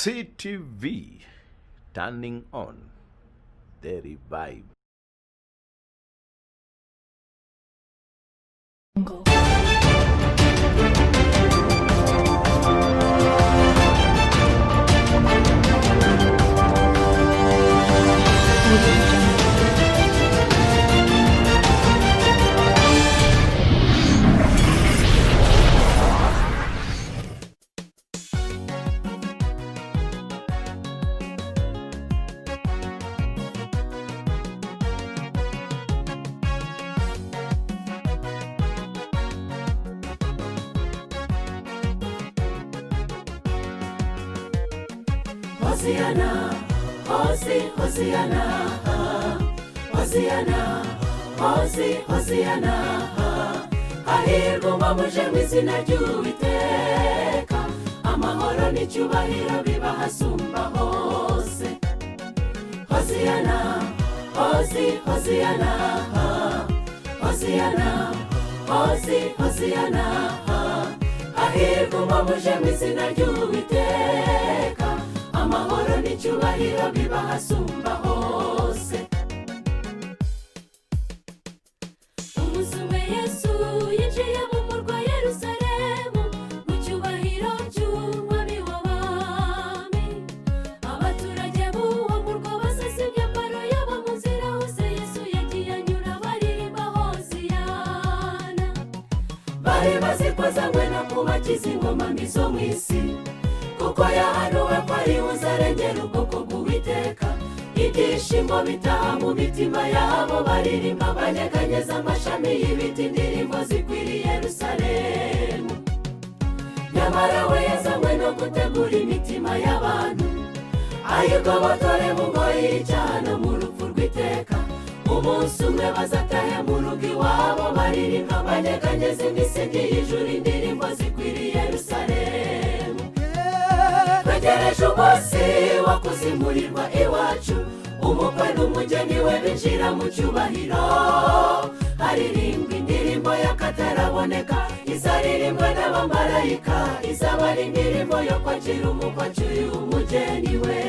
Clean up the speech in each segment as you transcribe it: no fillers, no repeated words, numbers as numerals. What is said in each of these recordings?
CTV, turning on the revive. Jungle. Audio Jungle. Hosiana, Hosi, Hosiana, Hosiana, Hosi, Hosiana. Hahirwa muje mu izina ry'Uwiteka, amahoro n'icyubahiro biba hasumba hose. Hosiana, Hosi, Hosiana, Hosiana, Hosi, Hosiana. Hahirwa muje mu izina ry'Uwiteka, amahoro n'icyubahiro biba hasumba hose. Umunsi umwe Yesu yinjiye mu murwa Yerusalemu mu cyubahiro cy'umwami w'abami. Abaturage b'uwo murwa basasa imyambaro yabo mu nzira hose Yesu yagiye anyura baririmba Hoziyana. Bari bazi ko azanywe no kubakiza ingoma mbi zo mu isi, kuko yahanuwe ko ari uzarengera ubwoko bw'Uwiteka. Ibyishimo bitaha mu mitima yabo, baririmba banyeganyeza amashami y'ibiti, indirimbo zikwiriye Yerusalemu. Nyamara we yazanywe no gutegura imitima y'abantu, ayigobotore mu ngoyi y'icyaha no mu rupfu rw'iteka. Umunsi umwe bazatahe mu rugo iwabo, baririmba banyeganyeza imisingi y'ijuru, indirimbo zikwiriye Yerusalemu. Twegereje umunsi wo kuzimurirwa iwacu, umukwe n'umugeni we binjira mu cyubahiro. Haririmbwa indirimbo y'akataraboneka, izaririmbwa n'abamarayika, izaba ari indirimbo yo kwakira umukwe acyuye umugeni we.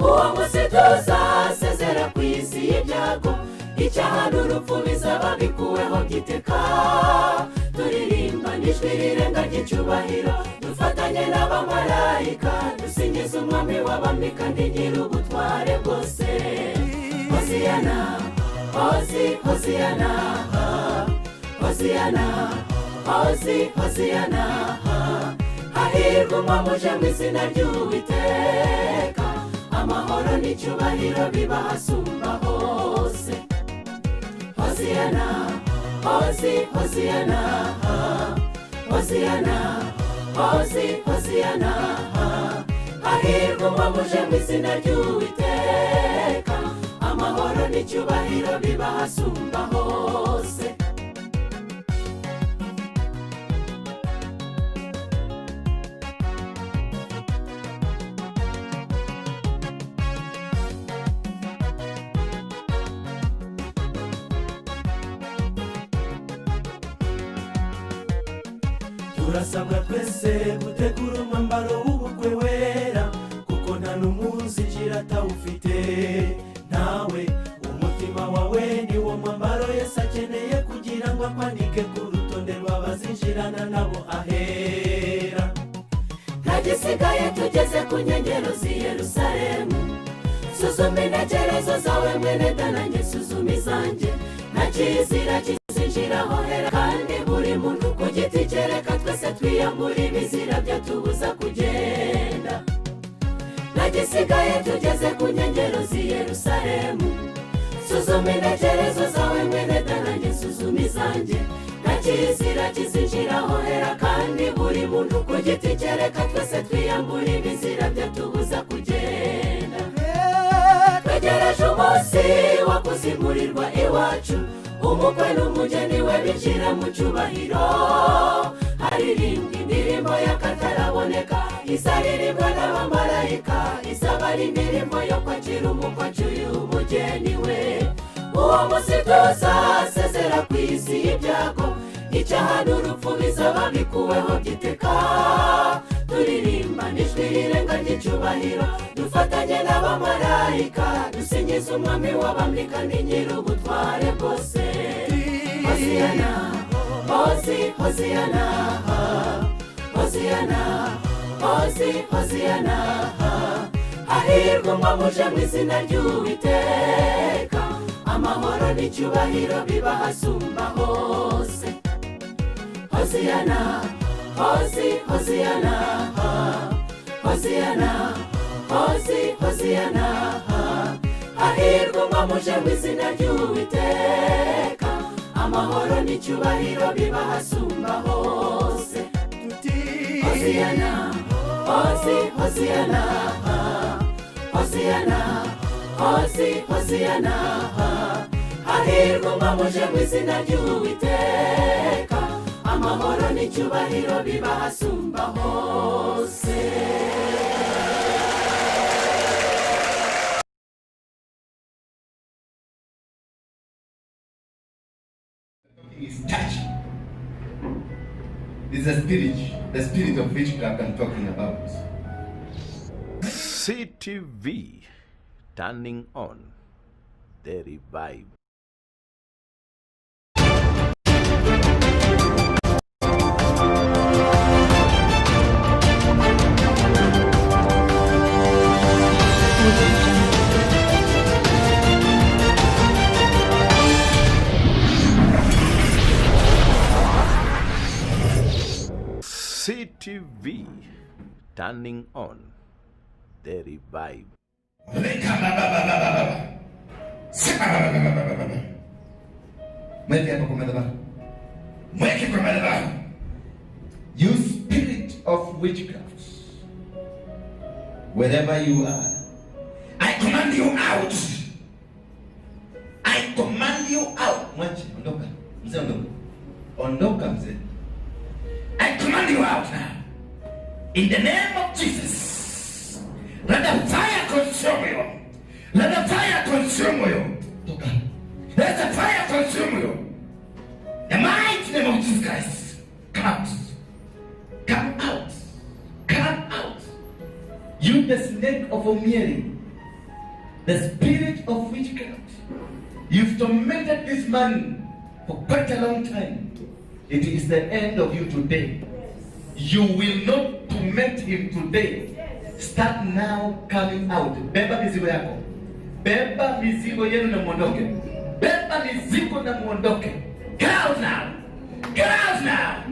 Uwo munsi tuzasezera ku isi y'ibyago, icyaha n'urupfu bizaba bikuweho by'iteka. Turirimba n'ijwi rirenga ry'icyubahiro, dufatanye n'abamarayika, dusingiza umwami w'abami kandi nyir'ubutware bwose. Hoziyana, Hozi, Hoziyana, Hoziyana, Hozi, Hoziyana. Hahirwa umwami uje mu izina ry'Uwiteka, amahoro n'icyubahiro biba hasumba hose. Hoziyana, Hozi, Hoziyana, Hoziyana, Hozi, Hoziyana. Hahirwa umwami uje mu izina ry'Uwiteka, amahoro n'icyubahiro biba hasumba hose. Turasabwa twese gutegura umwambaro w'ubukwe wera, kuko nta n'umuzinjira atawufite. Nawe umutima wawe ni wo mwambaro Yesu akeneye kugira ngo akwandike ku rutonde rw'abazinjirana nabo ahera. Nta gisigaye tugeze ku nkengero z'i Yerusalemu. Suzuma intekerezo zawe mwene danange, suzuma izanjye. Nta kizira kizinjiraho hera, kandi buri muntu ku giti cye reka twese twiyambure ibizira byatubuza kugenda. Nta gisigaye tugeze ku nkengero z'i Yerusalemu. Suzuma intekerezo zawe mwene danange, suzuma izanjye. Nta kizira kizinjiraho hera, kandi buri muntu ku giti cye reka twese twiyambure ibizira byatubuza kugenda. Twegereje umunsi wo kuzimurirwa iwacu, umukwe n'umugeni we binjira mu cyubahiro. Haririmbwa indirimbo y'akataraboneka, izaririmbwa n'abamarayika, izaba ari indirimbo yo kwakira umukwe acyuye umugeni we. Uwo munsi tuzasezera ku isi y'ibyago, icyaha n'urupfu bizaba bikuweho by'iteka. Turirimba n'ijwi rirenga ry'icyubahiro. n'icyubahiro, dufatanye n'abamarayika, dusingize umwami w'abami kandi nyir'ubutware bwose. Hoziyana, Hozi, Hoziyana, Hoziyana, Hozi, Hoziyana. Hahirwa umwami uje mu izina ry'Uwiteka, amahoro n'icyubahiro biba ahasumba hose. Hoziyana, Hozi, Hoziyana, Hoziyana, Hozi, Hoziyana. Hahirwa umwami uje mu izina ry'Uwiteka, amahoro n'icyubahiro biba ahasumba hose. Hoziyana, Hozi, Hoziyana, Hoziyana, Hozi, Hoziyana. Hahirwa umwami uje mu izina ry'Uwiteka, amahoro n'icyubahiro biba ahasumba hose. Is touching. It's a spirit, the spirit of witchcraft I'm talking about. CTV, turning on the revive. CTV, turning on the revive. Mweke hapa kwa madhabahu. Mweke kwa madhabahu. You spirit of witchcraft, wherever you are, I command you out. I command you out. Mwache, ondoka. Mzee ondoka. Ondoka mzee. I command you out now. In the name of Jesus. Let the fire consume you. Let the fire consume you. Toka. Let the fire consume you. The mighty name of Jesus Christ. Come out. Come out. Come out. You the snake of Omieri, the spirit of witchcraft. You've tormented this man for quite a long time. It is the end of you today. You will not torment him today. Start now coming out. Beba mizigo yako. Beba mizigo yenu na muondoke. Beba mizigo na muondoke. Get out now. Get out now.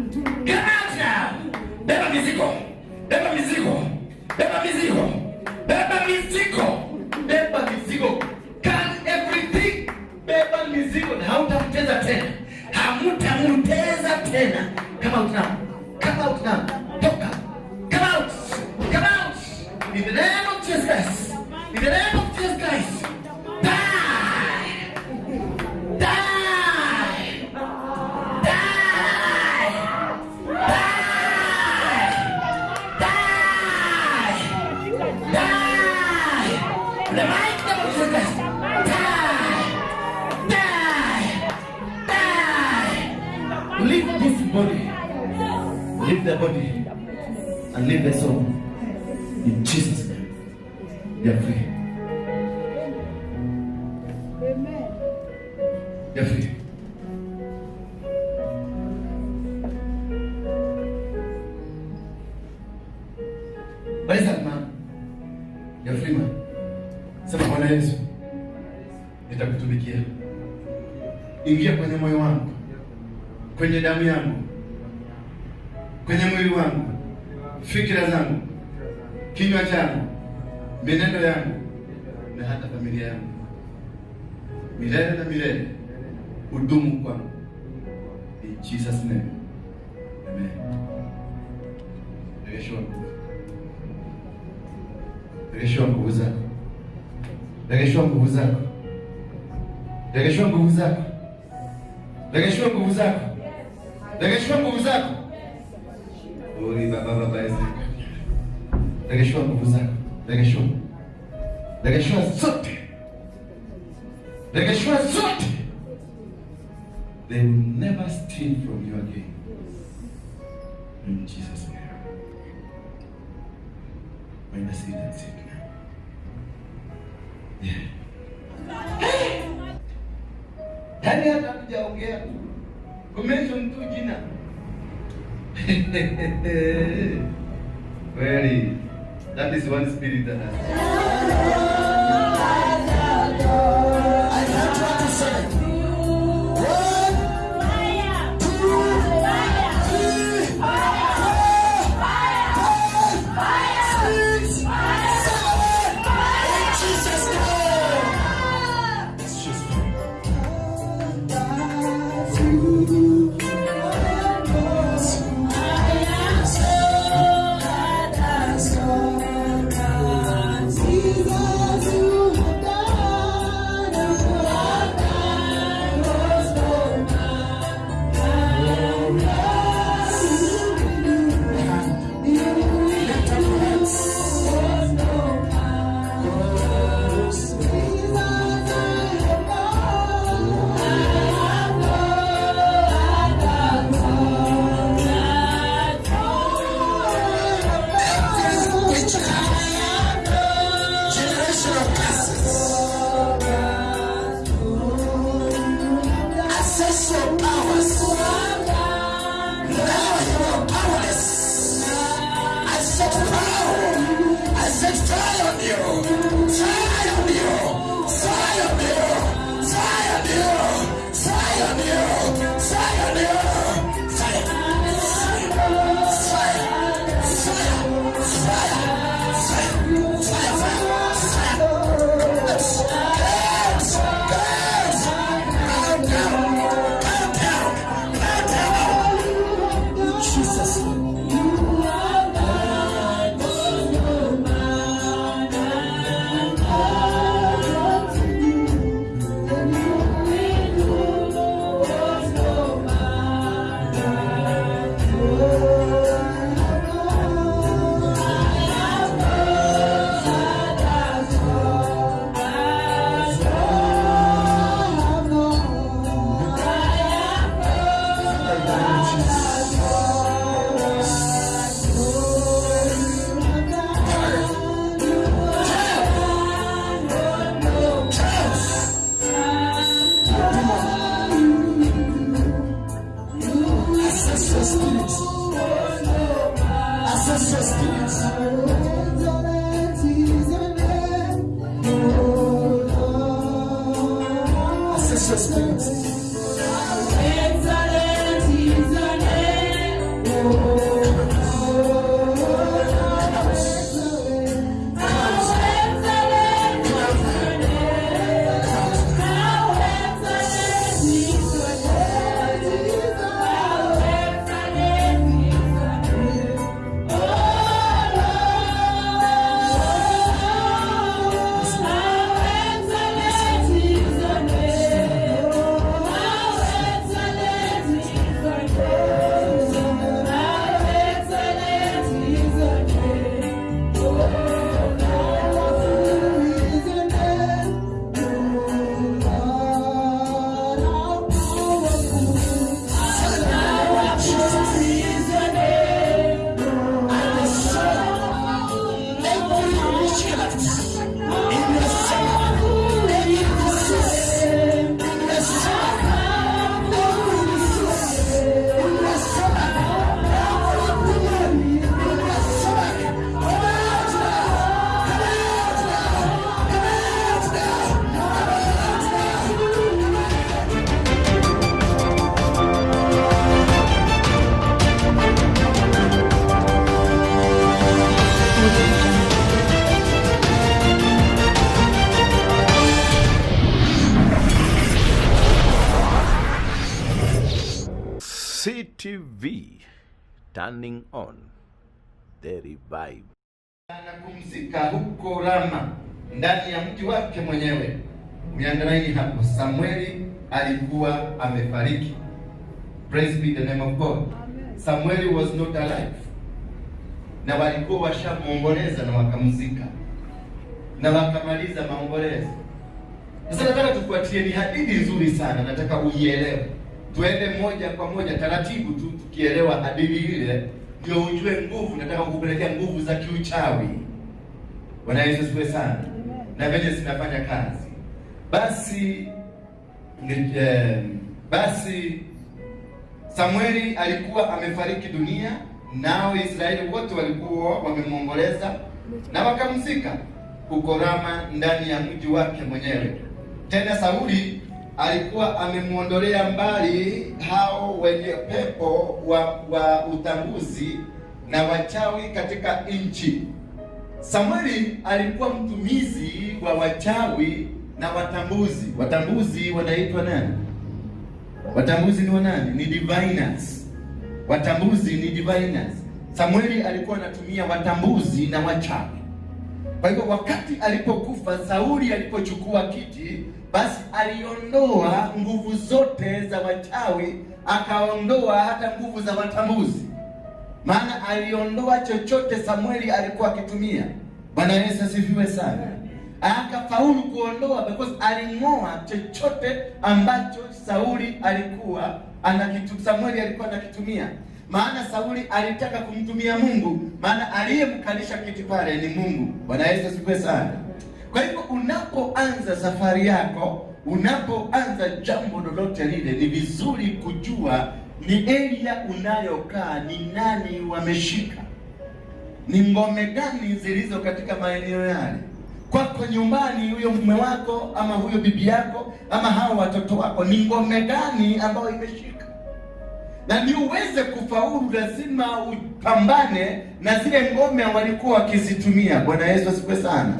Get out now. Beba mizigo. Beba mizigo. Beba mizigo. Beba mizigo. Beba mizigo. Carry everything. Beba mizigo. Hautamteza tena. Hamutamteza tena. Come out now. Come out now. Toka. Come out. Come out. In the name of Jesus. In the name of Jesus Christ. Die. Die. Die. Die. Die. Die. In the mighty name of Jesus Christ. Die. Die. Die. Leave this body. Leave the body and leave the soul. In Jesus' name, you are free. Amen. You are free. What is that, man? You are free, man. Sema Bwana Yesu, nitakutumikia. Ingia kwenye moyo wangu, kwenye damu yangu, kwenye mwili wangu, fikira zangu, kinywa changu, mienendo yangu na hata familia yangu, milele na milele, udumu kwangu. In Jesus name, amen. Regeshewa nguvu, regeshewa nguvu zako, regeshewa nguvu zako, regeshewa nguvu zako, regeshewa nguvu zako, regeshewa nguvu zako. Ori baba baba Yesu. Regeshewa nguvu zako, regeshewa, regeshewa zote, regeshewa zote. They will never steal from you again. In Jesus' name. Find a seat and sit now. Yeah. Yaani hata hatujaongea tu. Kumention tu jina. Kweli. That is one spirit that has. I can't what to say. 1, 2, 3, 4, 5, 6, 7. In Jesus' name. It's just fine. Generational curses, ancestral powers, now you are powerless. I set power, I set fire on you, fire on you, fire on you, fire on you, fire on you, fire on you, fire, fire, fire, fire, fire, fire, fire, fire. Curse, curse, bow down, bow down, bow down. In Jesus' name. Ancestral spirits. Ancestral spirits. Ancestral spirits. Every witchcraft in your stomach, every disease in your stomach, every disease in your stomach, every demon in your stomach, come out now, come out now, come out now, come out now. CTV, turning on the revive. Anapumzika huko Rama ndani ya mji wake mwenyewe. Umeandalaini hapo, Samueli alikuwa amefariki. Praise be the name of God. Samueli was not alive, na walikuwa washamuomboleza na wakamzika na wakamaliza maombolezo. Sasa nataka tufuatie, ni hadithi nzuri sana, nataka uielewe. Tuende moja kwa moja taratibu tu, tukielewa hadithi ile ndio ujue nguvu. Nataka kukupelekea nguvu za kiuchawi. Bwana Yesu asifiwe sana. Na venye zinafanya kazi. Basi Samueli alikuwa amefariki dunia, nao Israeli wote walikuwa wamemwomboleza na wakamzika huko Rama ndani ya mji wake mwenyewe. Tena Sauli alikuwa amemuondolea mbali hao wenye pepo wa utambuzi na wachawi katika nchi. Samueli alikuwa mtumizi wa wachawi na watambuzi. Watambuzi wanaitwa nani? Watambuzi ni wanani? Ni diviners. Watambuzi ni diviners. Samueli alikuwa anatumia watambuzi na wachawi. Kwa hivyo wakati alipokufa Sauli, alipochukua kiti, basi aliondoa nguvu zote za wachawi, akaondoa hata nguvu za watambuzi. Maana aliondoa chochote Samueli alikuwa akitumia. Bwana Yesu asifiwe sana. Akafaulu kuondoa because alingoa chochote ambacho Sauli alikuwa anakitumia, Samueli alikuwa anakitumia. Maana Sauli alitaka kumtumia Mungu, maana aliyemkalisha kiti pale ni Mungu. Bwana Yesu asifiwe sana. Kwa hivyo unapoanza safari yako, unapoanza jambo lolote lile, ni vizuri kujua ni area unayokaa ni nani wameshika, ni ngome gani zilizo katika maeneo yale. Kwako nyumbani, huyo mume wako ama huyo bibi yako ama hao watoto wako, ni ngome gani ambayo imeshika? Na ni uweze kufaulu lazima upambane na zile ngome walikuwa wakizitumia. Bwana Yesu asifiwe sana.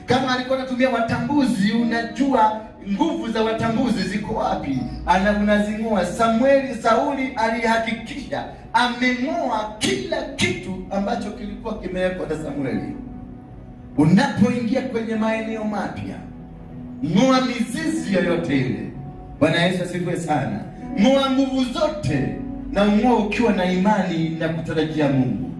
Kama alikuwa anatumia watambuzi, unajua nguvu za watambuzi ziko wapi, unazing'oa. Sauli alihakikisha ameng'oa kila kitu ambacho kilikuwa kimewekwa na Samueli. Unapoingia kwenye maeneo mapya, ng'oa mizizi yoyote ile. Bwana Yesu asifiwe sana. Ng'oa nguvu zote na ng'oa ukiwa na imani na kutarajia Mungu.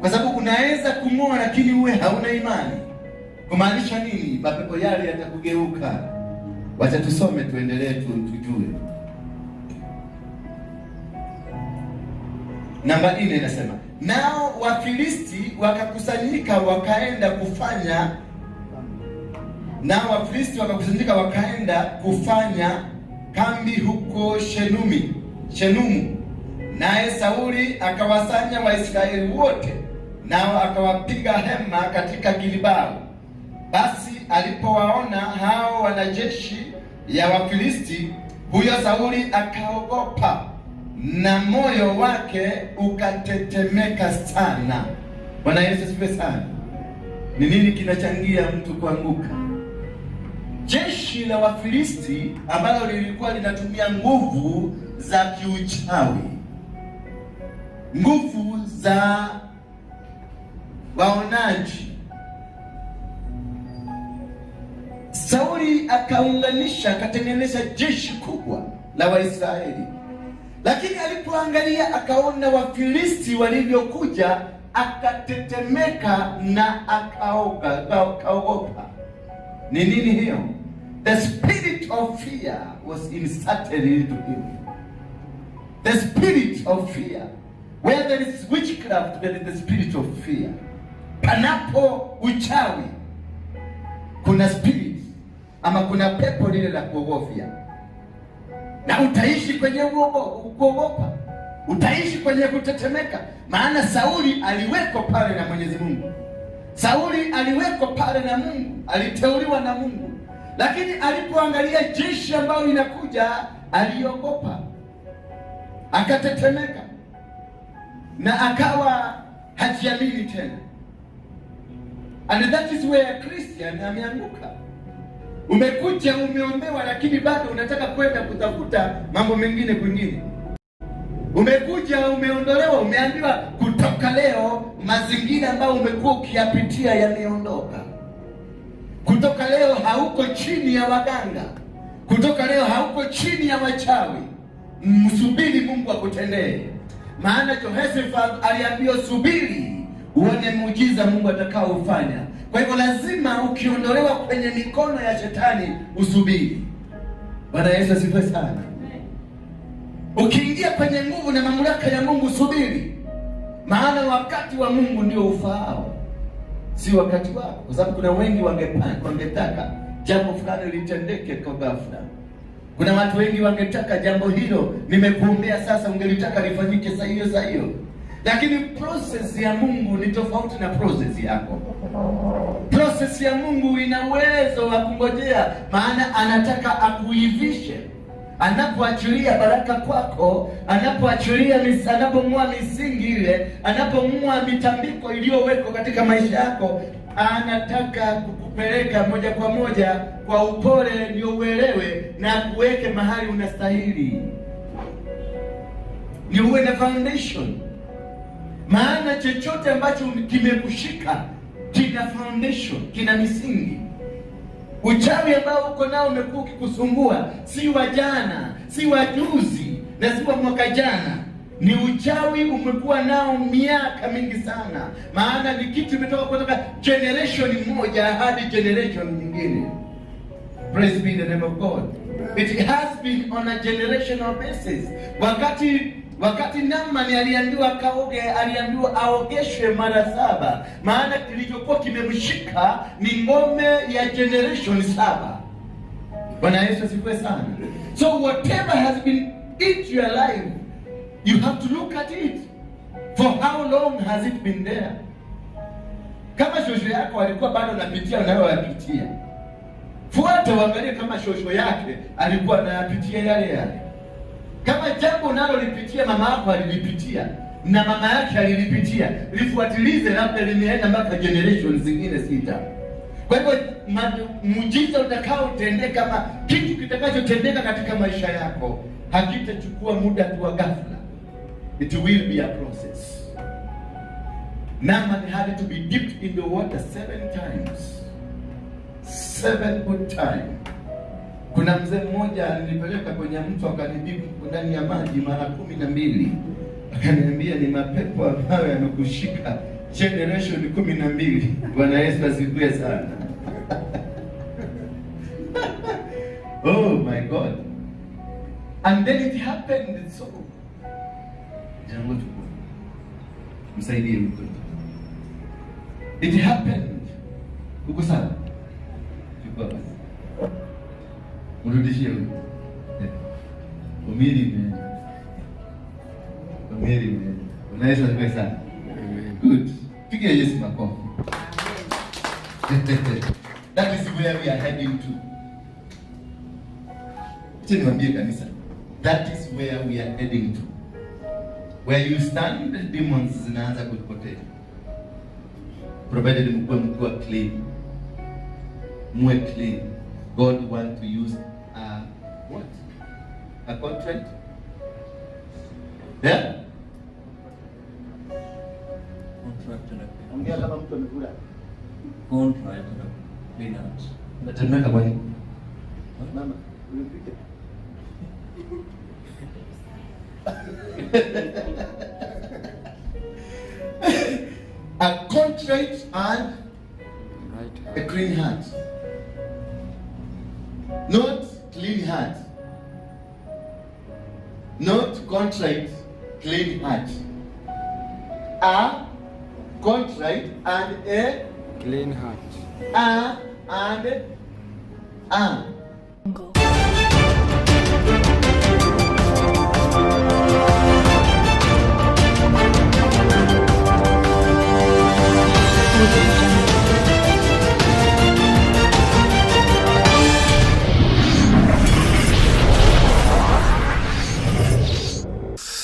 Kwa sababu unaweza kung'oa lakini uwe hauna imani. Kumaanisha nini? Mapepo yale yatakugeuka. Wacha tusome tuendelee tujue. Namba 4 inasema, nao Wafilisti wakakusanyika wakaenda kufanya, nao Wafilisti wakakusanyika wakaenda kufanya kambi huko Shenumu. Naye Sauli akawasanya Waisraeli wote, nao akawapiga hema katika Gilbao. Basi alipowaona hao wanajeshi ya Wafilisti, huyo Sauli akaogopa na moyo wake ukatetemeka sana. Bwana Yesu asifiwe sana. Ni nini kinachangia mtu kuanguka? Jeshi la Wafilisti ambalo lilikuwa linatumia nguvu za kiuchawi, nguvu za waonaji. Sauli akaunganisha, akatengeneza jeshi kubwa la Waisraeli. Lakini alipoangalia akaona Wafilisti walivyokuja, akatetemeka na akaogopa. Ni nini hiyo? The spirit of fear was inserted into him. The spirit of fear. Where there is witchcraft, there is the spirit of fear. Panapo uchawi kuna spirit ama kuna pepo lile la kuogofya, na utaishi kwenye kuogopa, utaishi kwenye kutetemeka. Maana Sauli aliwekwa pale na Mwenyezi Mungu. Sauli aliwekwa pale na Mungu, aliteuliwa na Mungu, lakini alipoangalia jeshi ambayo linakuja aliogopa, akatetemeka na akawa hajiamini tena. And that is where Christian ameanguka. Umekuja umeombewa, lakini bado unataka kwenda kutafuta mambo mengine kwingine. Umekuja umeondolewa, umeambiwa kutoka leo mazingira ambayo umekuwa ukiyapitia yameondoka. Kutoka leo hauko chini ya waganga, kutoka leo hauko chini ya wachawi. Msubiri Mungu akutendee. Maana Jehoshaphat aliambiwa subiri uone muujiza Mungu atakaoufanya. Kwa hivyo lazima ukiondolewa kwenye mikono ya shetani usubiri. Bwana Yesu asifiwe sana. Ukiingia kwenye nguvu na mamlaka ya Mungu subiri, maana wakati wa Mungu ndio ufaao, si wakati wako. Kwa sababu kuna wengi wangetaka jambo fulani litendeke kwa ghafla. Kuna watu wengi wangetaka jambo hilo, nimekuombea sasa, ungelitaka lifanyike saa hiyo saa hiyo. Lakini process ya Mungu ni tofauti na process yako. Process ya Mungu ina uwezo wa kungojea, maana anataka akuivishe. Anapoachilia baraka kwako, anapoachilia, anapong'oa misingi ile, anapong'oa mitambiko iliyowekwa katika maisha yako, anataka kukupeleka moja kwa moja kwa upole, ndio uelewe na kuweke mahali unastahili, ni uwe na foundation. Maana chochote ambacho kimekushika kina foundation, kina misingi. Uchawi ambao uko nao umekuwa ukikusumbua si wa jana, si wa juzi na si wa mwaka jana. Ni uchawi umekuwa nao miaka mingi sana, maana ni kitu imetoka kutoka generation moja hadi generation nyingine. Praise be the name of God. It has been on a generational basis. Wakati Naamani aliambiwa kaoge, aliambiwa aogeshwe mara 7, maana kilichokuwa kimemshika ni ngome ya generation 7. Bwana Yesu asifiwe sana. So whatever has been in your life, you have to look at it. For how long has it been there? Kama shosho yako alikuwa bado anapitia unayoyapitia, fuata uangalie kama shosho yake alikuwa anayapitia yale yale. Kama jambo unalolipitia mama yako alilipitia na mama yake alilipitia, lifuatilize, labda limeenda mpaka generation zingine 6. Kwa hivyo muujiza utakaotendeka kama kitu kitakachotendeka katika maisha yako hakitachukua muda tu wa ghafla. It will be a process. Naaman had to be dipped in the water 7 times. 7 good times. Kuna mzee mmoja alinipeleka kwenye mto akanidipu ndani ya maji mara 12. Akaniambia ni mapepo ambayo yamekushika generation 12. Bwana Yesu asifiwe sana. Oh my God. And then it happened so. Jambo tukua. Msaidie mtoto. It happened. Uko sawa? Chukua basi. Mrudishie huyu. Umiri imeenda. Umiri imeenda. Unaweza kuwa sana. Amen. Good. Pigia Yesu makofi. That is where we are heading to. Acha niwaambie kanisa. That is where we are heading to. Where you stand, the demons zinaanza kupotea. Provided mkuwe clean. Mwe clean. God want to use a what? A contract? Yeah? Contract and a Ongea kama mtu amekula. Contract and a clean out. Unatemeka kwa nini? Mama, ulipike. A contrite and Right. a clean heart. Not clean heart. Not contrite, clean heart. A contrite and a Clean heart. a and a.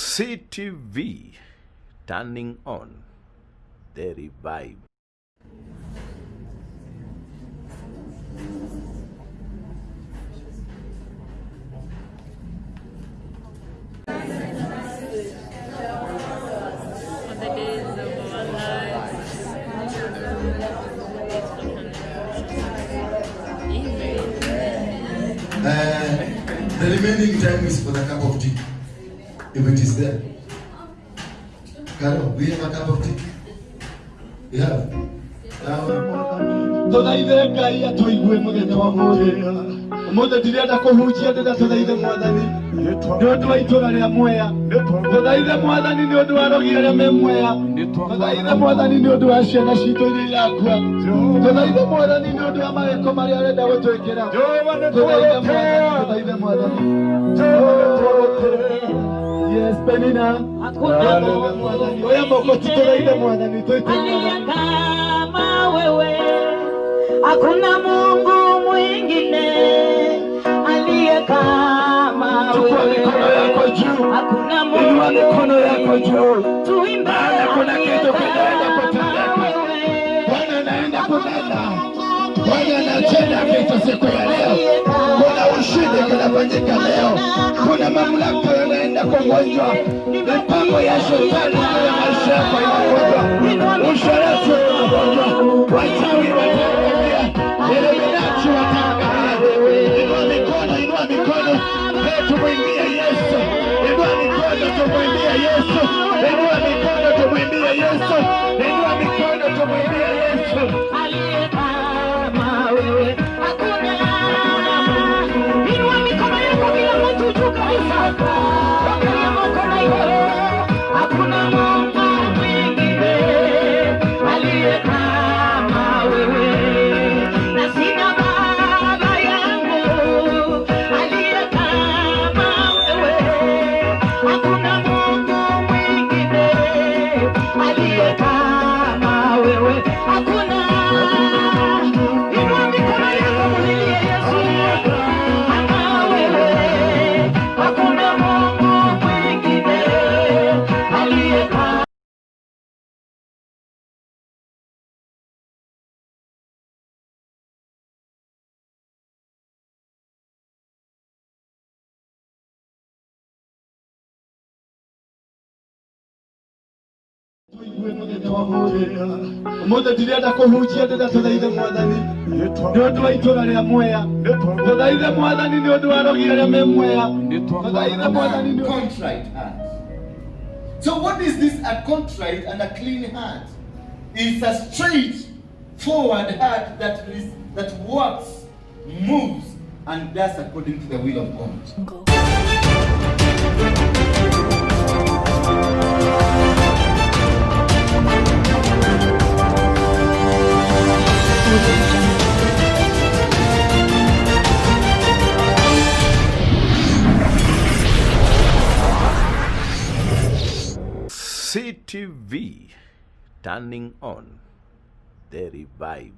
CTV, turning on the revive. For the days of our lives. Amen. The remaining time is for the cup of tea, if it is there. Carol, we have a cup of tea? We have. Tũthaithe Ngai atũigue mũthenya wa ũmũthĩ. Ũmũthĩ ndirenda kũhunjia, ndĩrenda tũthaithe Mwathani nĩ ũndũ wa itũũra rĩa Mwea. Tũthaithe Mwathani nĩ ũndũ wa arogi arĩa me Mwea. Tũthaithe Mwathani nĩ ũndũ wa ciana citũ iria irakua. Tũthaithe Mwathani nĩ ũndũ wa mawĩko marĩa arenda gũtwĩkĩra. Tũthaithe Mwathani, tũthaithe Mwathani. Yes, Penina. Tũthaithe Mwathani. Oya moko tu tũthaithe Mwathani, tũite Aliye kama wewe, hakuna Mungu mwingine aliye kama Chukua wewe. mikono yako juu. Hakuna Inua Mungu mikono yako juu. Tuimbe Maana kuna aliye kitu kinaenda kama kutendeka. wewe. Bwana anaenda kunena. Bwana anatenda kitu siku ya leo. Kuna ushindi kinafanyika leo. Kuna mamlaka yanaenda kugonjwa. Mipango ya shetani juu ya maisha yako inagonjwa. Usherati unagonjwa. Wachawi wataangamia. Iluminati wataangamia. Inua mikono, inua mikono. Hey, tumwimbie Yesu. Inua mikono tumwimbie Yesu. Inua mikono tumwimbie Yesu. Inua mikono tumwimbie Yesu. Aliye kama wewe, hakuna. Inua mikono yako kila mtu juu kabisa. Angalia mkono hiyo. Hakuna Mungu mwingine aliye kama wewe. Na sina baba yangu aliye kama wewe. Hakuna Mungu mwingine aliye kama wewe. Hakuna. Inua mikono yako mulilie Yesu. Kama wewe, hakuna Mungu mwingine aliye kama. Tũigue mũthenya wa ũmũthĩ. Ũmũthĩ ndirenda kũhunjia, ndĩrenda tũthaithe Mwathani nĩ ũndũ wa itũũra rĩa Mwea. Tũthaithe Mwathani nĩ ũndũ wa arogi arĩa me Mwea. Tũthaithe Mwathani nĩ Contrite heart. So what is this, a contrite and a clean heart? It's a straightforward heart that works, moves, and does according to the will of God. CTV, turning on the revive.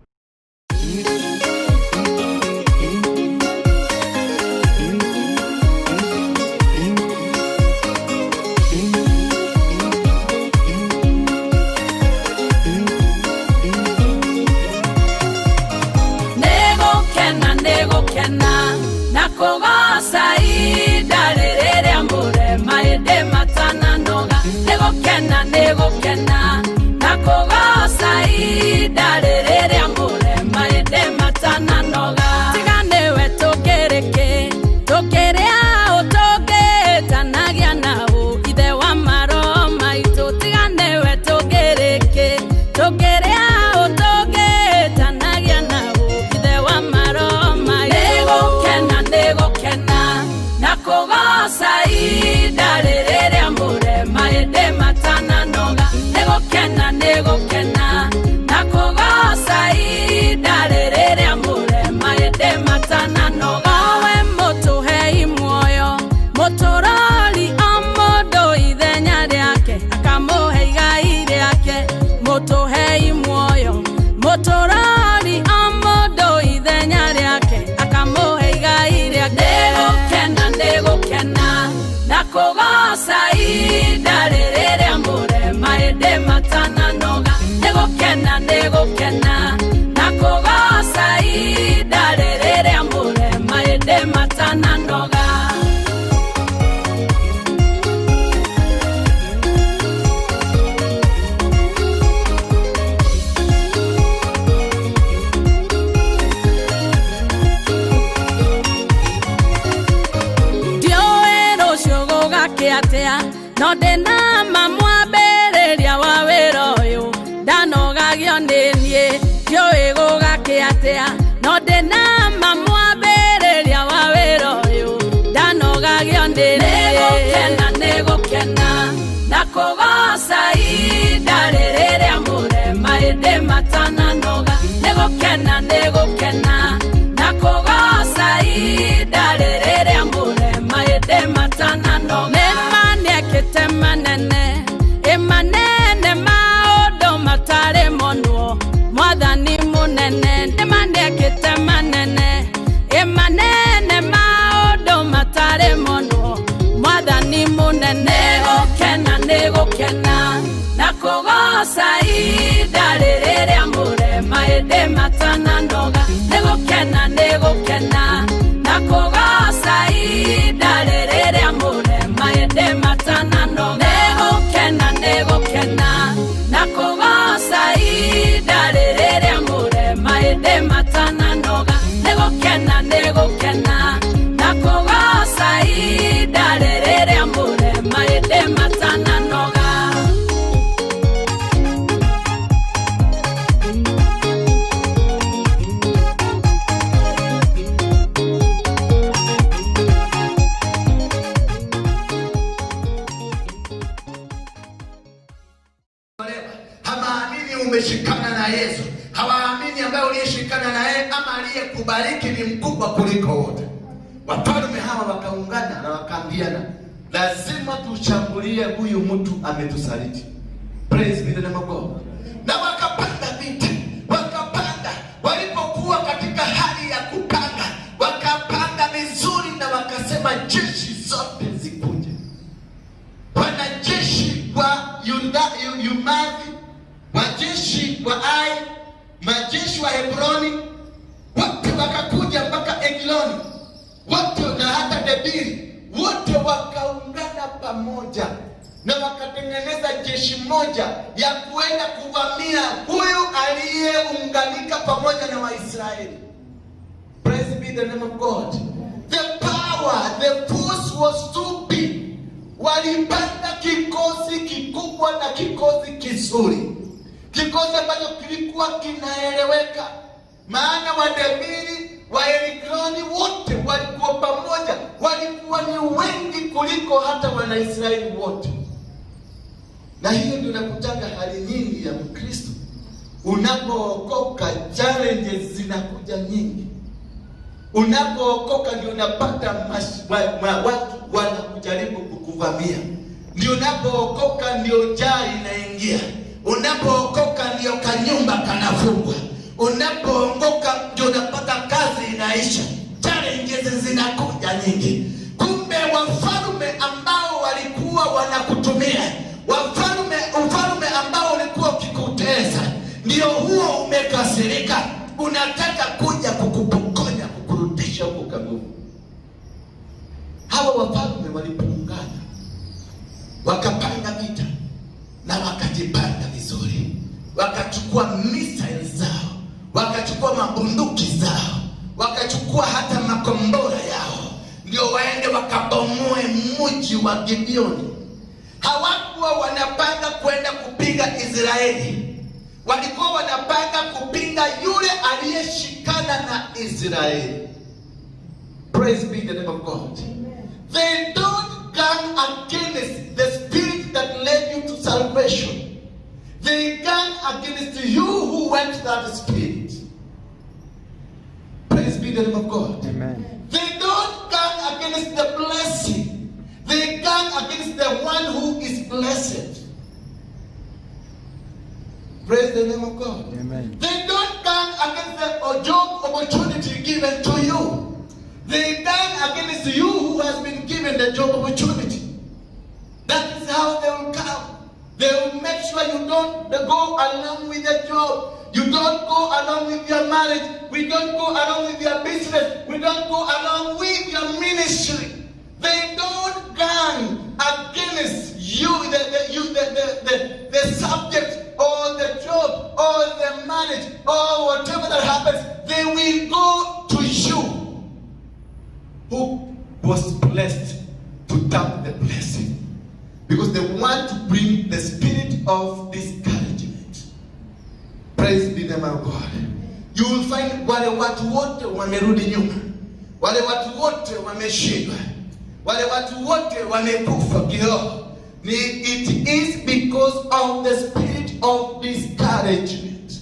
Nĩgũkena, nĩgũkena na kũgoca ihinda rĩrĩa mũrema ĩndĩ matananoga. Nĩgũkena, nĩgũkena na kũgoca ihinda rĩrĩa mũrema ĩndĩ matananoga. Tiga nĩwe, Nĩgũkena nĩgũkena na kũgoca ihinda rĩrĩ rĩamũre maĩndĩ matananoga. Ndiũĩ rũciũ gũgakĩa atĩa, no ndĩna ma mwambĩrĩria wa wĩra ũyũ ndanogagio nĩ niĩ. Ndiũĩ gũgakĩa atĩa, no ndĩna ma mwambĩrĩria wa wĩra ũyũ ndanogagio nĩ niĩ. Nĩgũkena nĩgũkena na kũgoca ihinda rĩrĩ rĩamũre maĩndĩ matananoga. Nĩgũkena nĩgũkena na kũgoca ihinda rĩrĩ rĩamũre maĩndĩ matananoga. Nĩma nĩekĩte manene, ĩmanene maũndũ matarĩ monwo mwathani mũnene. Nĩma nĩekĩte manene, ĩmanene maũndũ matarĩ monwo mwathani mũnene. Nĩgũkena nĩgũkena na kũgoca ihinda rĩrĩ rĩamũre maĩndĩ matananoga. Nĩgũkena nĩgũkena na kũgoca ihinda rĩrĩ rĩamũre maĩndĩ matananoga. Nĩgũkena nĩgũkena na kũgoca ihinda rĩrĩ rĩamũre maĩndĩ matananoga. Nĩgũkena nĩgũkena na kũgoca ihinda rĩrĩ rĩamũre maĩndĩ matananoga. Hawaamini umeshikana na Yesu, hawaamini ambaye uliyeshikana na yeye ama aliyekubariki ni mkubwa kuliko wote. Wafalme hawa wakaungana na wakaambiana, lazima tushambulie huyu mtu ametusaliti. Praise be the name of God. Na wakapanda vita, wakapanda. Walipokuwa katika hali ya kupanga, wakapanga vizuri na wakasema jeshi zote zikuje. Wanajeshi wa Yumathi, majeshi wa Ai, majeshi wa Hebroni, wote wakakuja mpaka Egloni, wote na hata Debiri, wote wakaungana pamoja na wakatengeneza jeshi moja ya kuenda kuvamia huyu aliyeunganika pamoja na Waisraeli. Praise be the name of God. The power, the force was too big. Walipanda kikosi kikubwa na kikosi kizuri, kikosi ambacho kilikuwa kinaeleweka, maana Wadebiri, Waegloni wote walikuwa pamoja, walikuwa ni wengi kuliko hata Wanaisraeli wote. Na hiyo ndio nakutaka hali nyingi ya Mkristo, unapookoka challenges zinakuja nyingi. Unapookoka ndio unapata watu wanakujaribu kukuvamia. Ndio unapookoka ndio njaa inaingia. Unapookoka ndio kanyumba kanafungwa. Unapoongoka ndio unapata kazi inaisha. Challenges zinakuja nyingi. Kumbe wafalme ambao walikuwa wanakutumia, ufalme ambao ulikuwa ukikutesa, ndio huo umekasirika, unataka kuja kukupokonya, kukurudisha huko kaburini. Hawa wafalme walipoungana wakapanga vita na wakajipanga vizuri, wakachukua missiles zao, wakachukua mabunduki zao, wakachukua hata makombora yao, ndio waende wakabomoe mji wa Gibeoni. Hawakuwa wanapanga kwenda kupiga Israeli, walikuwa wanapanga kupinga yule aliyeshikana na Israeli. Praise be the name of God. They don't gang against the spirit that led you to salvation. They gang against you who went that spirit. Praise be the name of God. Amen. They don't gang against the blessing. They gang against the one who is blessed. Praise the name of God. Amen. They don't gang against the job opportunity given to you. They gang against you who has been given the job opportunity. That is how they will come. They will make sure you don't go along with the job. You don't go along with your marriage. We don't go along with your business. We don't go along with your ministry. They don't gang against you, the subject or the job or the marriage or whatever that happens. They will go to you who was blessed to tap the blessing, because they want to bring the spirit of discouragement. Praise be the name of God. You will find wale watu wote wamerudi nyuma, wale watu wote wameshindwa, wale watu wote wamekufa kiroho. It is because of the spirit of discouragement.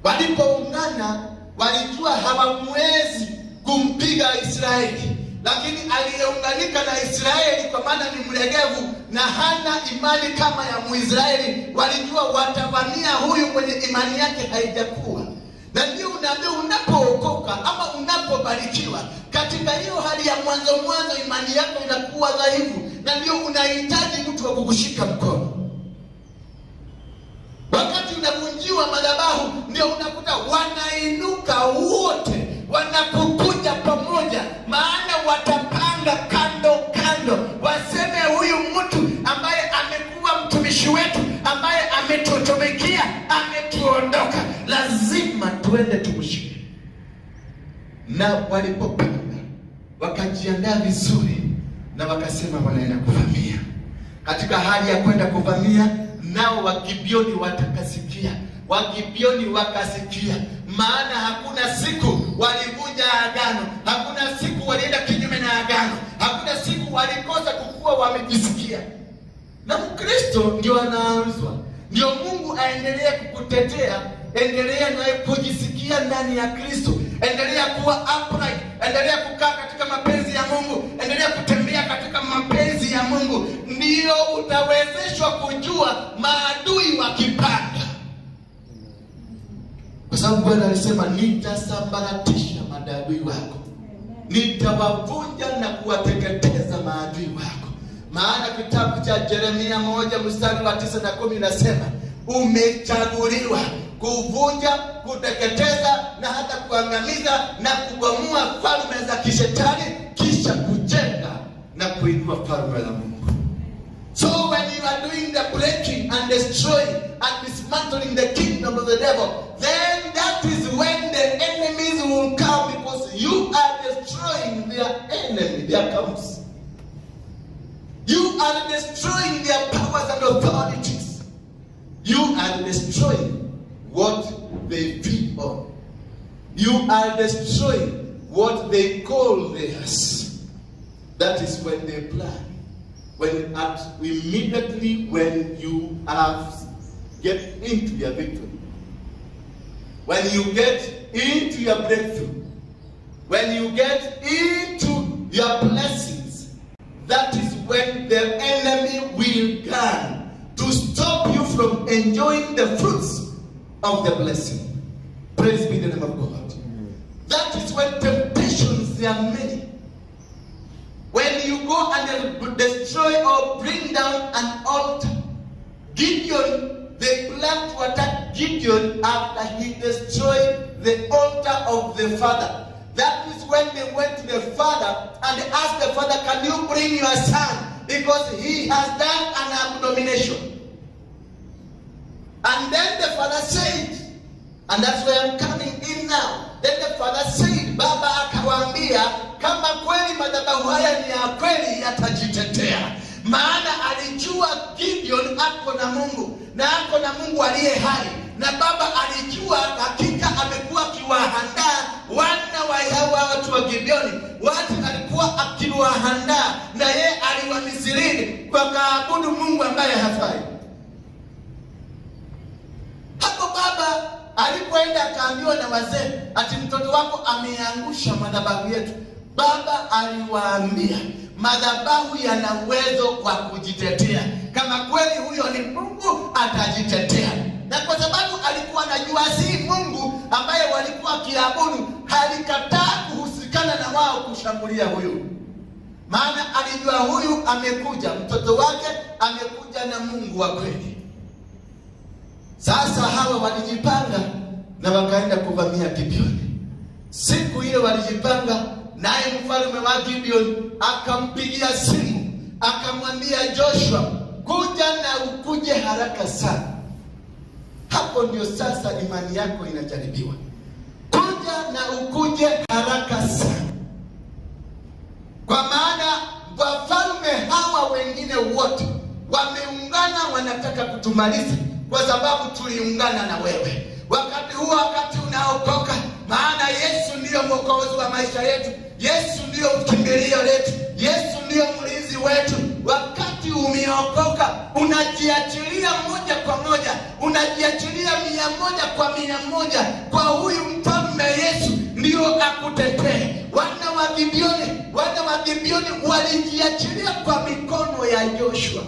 Walipoungana walijua hawamwezi kumpiga Israeli, lakini aliyeunganika na Israeli, kwa maana ni mlegevu na hana imani kama ya Muisraeli, walijua watavamia huyu mwenye imani yake haijakuwa. Na ndio unaambiwa unapookoka ama unapobarikiwa, katika hiyo hali ya mwanzo mwanzo imani yako inakuwa dhaifu, na ndio unahitaji mtu wa kukushika mkono. Wakati unavunjiwa madhabahu, ndio unakuta wanainuka wote, wanakukuja pamoja, maana watapanga kando kando, waseme huyu mtu ambaye amekuwa mtumishi wetu, ambaye ametutumikia, ametuondoka, lazima tuende tumshike. Na walipopanga wakajiandaa vizuri, na wakasema wanaenda kuvamia. Katika hali ya kwenda kuvamia, nao Wagibioni watakasikia. Wagibioni wakasikia, maana hakuna siku walivunja agano, hakuna siku walienda kinyume na agano, hakuna siku walikosa kukuwa wamejisikia. Na Mkristo ndio anaanzwa, ndio Mungu aendelee kukutetea. Endelea naye kujisikia ndani ya Kristo, endelea kuwa upright, endelea kukaa katika mapenzi ya Mungu, endelea kutembea katika mapenzi ya Mungu, ndio utawezeshwa kujua maadui wakipanga. Kwa sababu Bwana alisema, nitasambaratisha maadui wako, nitawavunja na kuwateketeza maadui wako. Maana kitabu cha Yeremia 1:9 na 10 inasema, umechaguliwa kuvunja, kuteketeza na hata kuangamiza na kubomoa falme za kishetani, kisha kujenga na kuinua falme za Mungu. So when you are doing the breaking and destroying and dismantling the kingdom of the devil, then that is when the enemies will come, because you are destroying their enemy, their camps. You are destroying their powers and authorities. You are destroying what they feed on. You are destroying what they call theirs. That is when they plan. When at immediately when you have get into your victory, when you get into your breakthrough, when you get into your blessings, that is when the enemy will come to stop you from enjoying the fruits of the blessing. Praise be the name of God. That is when temptations, they are many. When you go and destroy or bring down an altar, Gideon, they planned to attack Gideon after he destroyed the altar of the father. That is when they went to the father and asked the father, can you bring your son? Because he has done an abomination. And then the father said, and that's where I'm coming in now. Then the father said, baba akawaambia, kama kweli madhabahu haya ni ya kweli yatajitetea. Maana alijua Gideon ako na Mungu, na ako na Mungu aliye hai. Na baba alijua hakika amekuwa akiwaandaa wana wa hawa watu wa Gibeoni. Watu alikuwa akiwaandaa, na yeye aliwamisiri wakaabudu Mungu ambaye hafai. Hapo baba alipoenda akaambiwa na wazee ati mtoto wako ameangusha madhabahu yetu. Baba aliwaambia madhabahu yana uwezo wa kujitetea. Kama kweli huyo ni Mungu atajitetea. Na kwa sababu alikuwa anajua si Mungu ambaye walikuwa wakiabudu, alikataa kuhusikana na wao kushambulia huyu. Maana alijua huyu amekuja, mtoto wake amekuja. Pamoja na Mungu wa kweli. Sasa hawa walijipanga na wakaenda kuvamia Gibeoni. Siku ile walijipanga, naye mfalme wa Gibeoni akampigia simu akamwambia Joshua, kuja na ukuje haraka sana. Hapo ndio sasa imani yako inajaribiwa. Kuja na ukuje haraka sana, kwa maana wafalme hawa wengine wote wameungana, wanataka kutumaliza kwa sababu tuliungana na wewe. Wakati huo, wakati unaokoka, maana Yesu ndiyo mwokozi wa maisha yetu, Yesu ndiyo kimbilio letu, Yesu ndiyo mlinzi wetu. Wakati umeokoka, unajiachilia moja kwa moja, unajiachilia 100 kwa 100 kwa huyu mfalme Yesu ndio akutetee. Wana wa Gibeoni walijiachilia kwa mikono ya Joshua,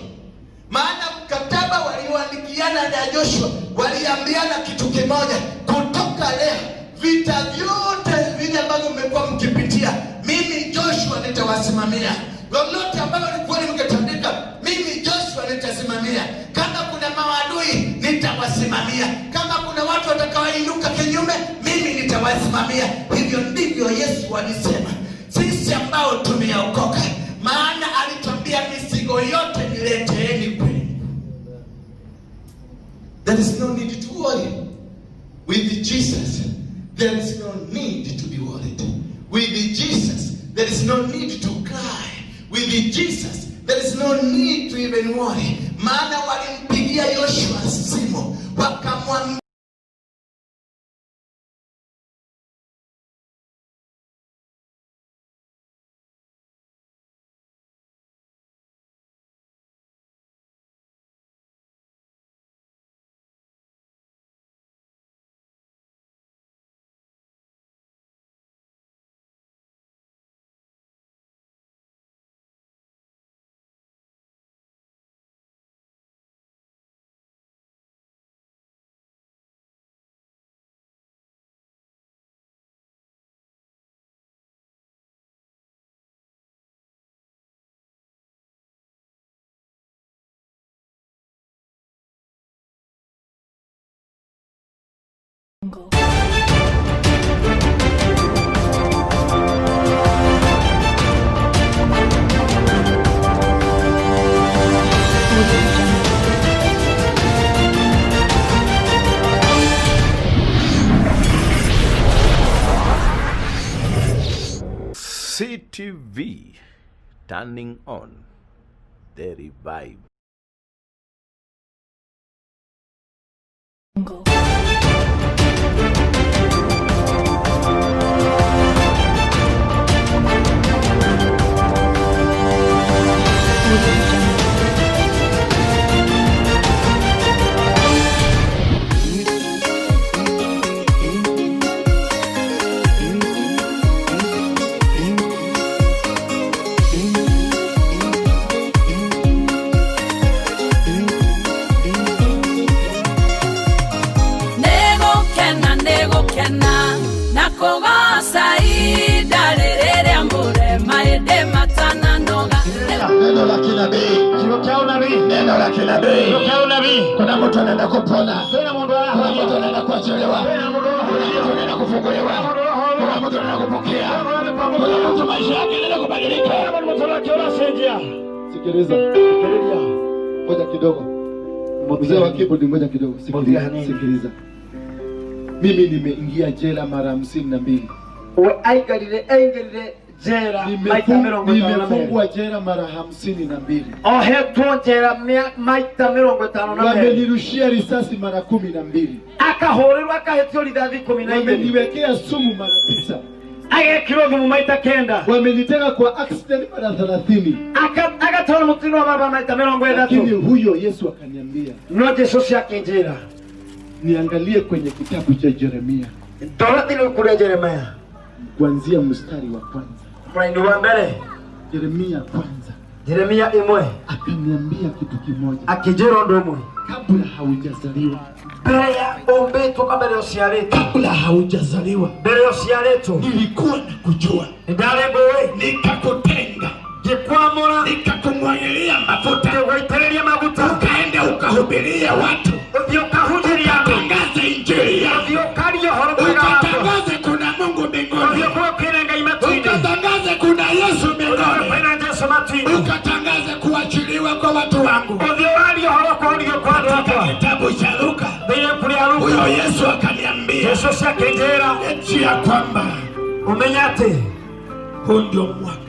maana mkataba walioandikiana na Joshua waliambiana kitu kimoja: kutoka leo vita vyote vile ambavyo mmekuwa mkipitia, mimi Joshua nitawasimamia. Lolote ambalo likuwa mkitandika, mimi Joshua nitasimamia. Kama kuna maadui nitawasimamia, kama kuna watu watakaoinuka kinyume, mimi nitawasimamia. Hivyo ndivyo Yesu alisema sisi ambao tumeokoka, maana alituambia mizigo yote nileteeni kwenu. There is no need to worry. With Jesus, there is no need to be worried. With Jesus, there is no need to cry. With Jesus, there is no need to even worry. Maana walimpigia Yoshua simu wakamwambia Audio Jungle. CTV, turning on the revive. Jungle. Audio Jungle. Nĩgũkena, nĩgũkena na kũgoca ihinda rĩrĩa mũrema ĩndĩ matananoga. Neno la kinabii. Kiugo kĩa unabii. Neno la kinabii. Kiugo kĩa unabii. Kuna mtu anaenda kupona. Kwĩna mũndũ Kuna mtu arahonio. anaenda kuachiliwa. Kwĩna mũndũ Kuna ũrahonio. mtu anaenda kufunguliwa. Kuna mtu anaenda kupokea. Kuna mtu maisha yake yanaenda kubadilika. Kwĩna mũndũ mũtũũrĩre wake ũracenjia. Sikiliza, Thikĩrĩria. ngoja kidogo. Mzee wa keyboard, ngoja kidogo. Sikiliza, Hanini. sikiliza. Mimi nimeingia jela mara 52. We aikarire jela maita 52. Nimefungwa jela mara 52. Ohetwo njera maita 52. Wamenirushia risasi mara 12. Akahũrĩrwo akahĩtio rithathi 12. Wameniwekea sumu mara 9. Agekĩrwo thumu maita 9. Wamenitega kwa accident mara 30. Agatwara mũtino wa barabara maita mĩrongo Lakini ĩtatũ. huyo Yesu akaniambia No Jesu ũcio akĩnjĩra niangalie kwenye kitabu cha Yeremia ndora thĩinĩ ibuku rĩa Jeremaya kuanzia mstari wa kwanza. mũraini wa mbere. Yeremia kwanza. Jeremia 1. Akaniambia kitu kimoja, Akĩnjĩra ũndũ ũmwe. Kabla haujazaliwa, Mbere ya ũmbĩtwo ka mbere ũciarĩtwo, kabla haujazaliwa mbere ũciarĩtwo nilikuwa nakujua, nĩndarĩ ngũĩ, nikakutenga, ngĩkwamũra, nikakumwagilia mafuta, ngĩgũitĩrĩria maguta, uka Ukahubirie watu, ukatangaze injili yako, ukatangaze kuna Mungu mbinguni, ukatangaze kuna Yesu mbinguni, ukatangaze kuachiliwa kwa watu wangu. Katika kitabu cha Luka, huyo Yesu akaniambia eti ya kwamba umenye atĩ huu ndio mwaka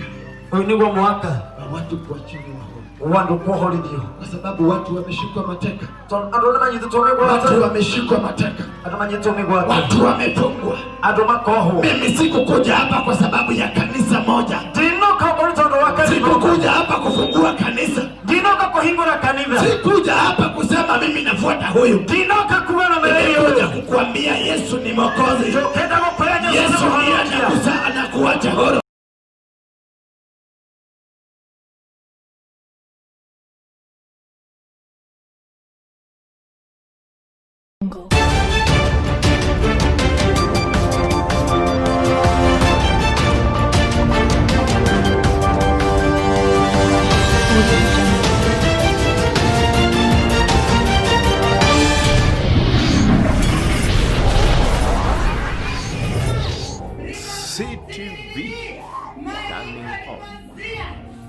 ũyũ nĩguo mwaka wa watu kuachiliwa huru, wa andũ kuohorithio, kwa sababu watu wameshikwa mateka, tondũ andũ nĩ manyitĩtwo mĩgwate, watu wameshikwa mateka, andũ manyitĩtwo mĩgwate, watu wamefungwa. Andũ makohwo. Mimi sikukuja hapa kwa sababu ya kanisa moja, Ndinoka ũkorwo tondũ wa kanitha, sikukuja hapa kufungua kanisa, ndinoka kũhingũra kanitha, sikuja hapa kusema mimi nafuata huyu, ndinoka kuga na mĩrĩo nimekuja kukuambia Yesu ni Mwokozi. Njũkĩte gũkwĩra Yesu nĩ Yesu ndiye mũhonokia. anakuacha huru. Audio Jungle. CTV, turning on the revival.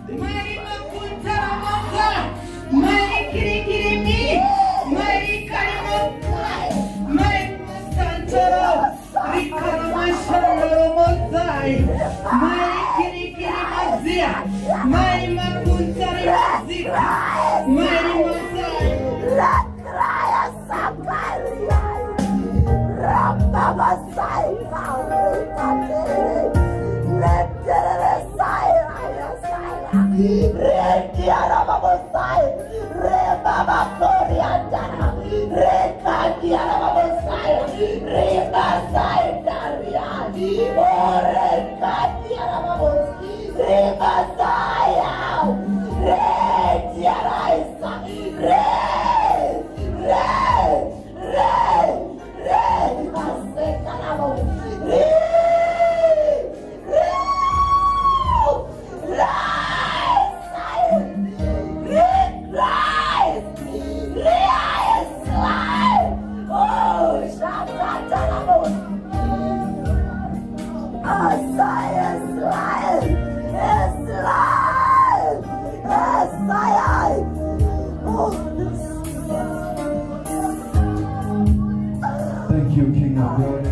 Thank you, King of Glory.